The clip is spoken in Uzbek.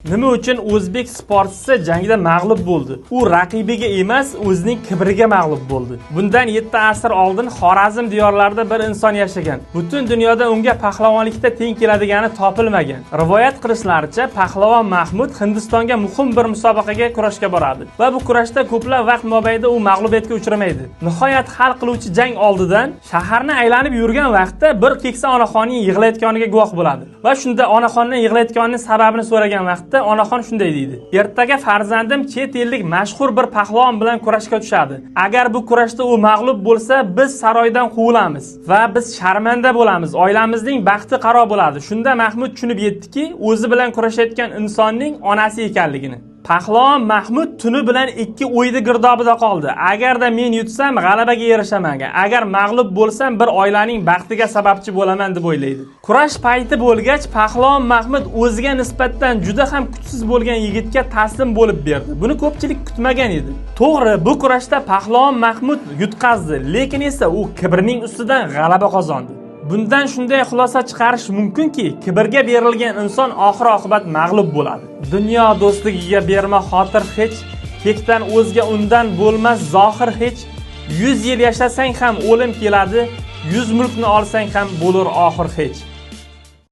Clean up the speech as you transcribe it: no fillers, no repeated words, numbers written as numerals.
Nima uchun o'zbek sportchisi jangda mag'lub bo'ldi? U raqibiga emas, o'zining kibriga mag'lub bo'ldi. Bundan 7 asr oldin Xorazm diyorlarida bir inson yashagan. Butun dunyoda unga pahlavonlikda teng keladigani topilmagan. Rivoyat qilishlaricha, pahlavon Mahmud Hindistonga muhim bir musobaqaga kurashga boradi va bu kurashda ko'plab vaqt mobaynida u mag'lubiyatga uchramaydi. Nihoyat hal qiluvchi jang oldidan shaharni aylanib yurgan vaqtda bir keksa onaxonning yig'layotganiga guvoh bo'ladi va shunda onaxondan yig'layotganining sababini so'ragan vaqtda onaxon shunday deydi: "Ertaga farzandim chet ellik mashhur bir pahlavon bilan kurashga tushadi. Agar bu kurashda u mag'lub bo'lsa, biz saroydan quvilamiz va biz sharmanda bo'lamiz, oilamizning baxti qaro bo'ladi." Shunda Mahmud tushunib yetdiki, o'zi bilan kurashayotgan insonning onasi ekanligini. Pahlavon Mahmud tuni bilan ikki o'ydi girdobida qoldi. Agarda men yutsam, g'alabaga erishaman. Agar mag'lub bo'lsam, bir oilaning baxtiga sababchi bo'laman deb o'ylaydi. Kurash payti bo'lgach, Pahlavon Mahmud o'ziga nisbatan juda ham kuchsiz bo'lgan yigitga taslim bo'lib berdi. Buni ko'pchilik kutmagan edi. To'g'ri, bu kurashda Pahlavon Mahmud yutqazdi, lekin esa u kibrning ustidan g'alaba qozondi. Bundan shunday xulosa chiqarish mumkinki, kibrga berilgan inson oxir oqibat mag'lub bo'ladi. Dunyo do'stligiga berma xotir hech, kekdan o'zga undan bo'lmas zohir hech. 100 yil yashasang ham o'lim keladi, 100 mulkni olsang ham bo'lur oxir hech.